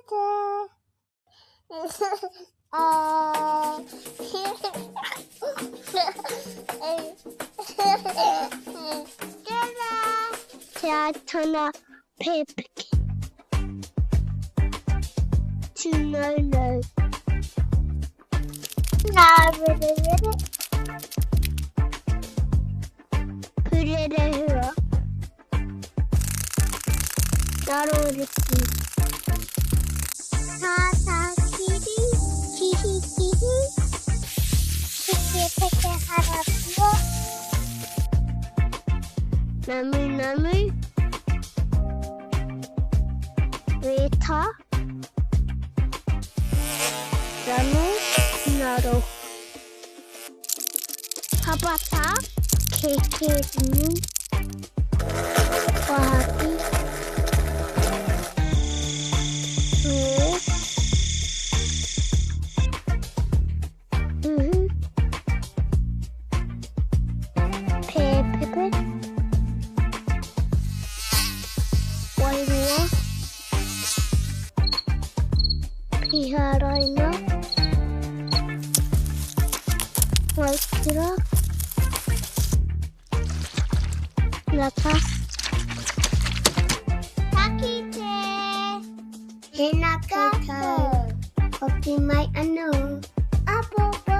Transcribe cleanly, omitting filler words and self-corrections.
kite. Te Aitana Pēpeke. Tūnono. Ngā rererere. Purerehua. Ngaroriki. Tātākiri, kihikihi, pekepeke haratua, namunamu, wētā, rano, ngaro. Papata, kēkērimu, wahaki, rō, uhu, pēpepe, wairua, Piharaina. Waikura. Ngata. Ka kite. Tēnā koutou. Hoki mai anō. Apopo.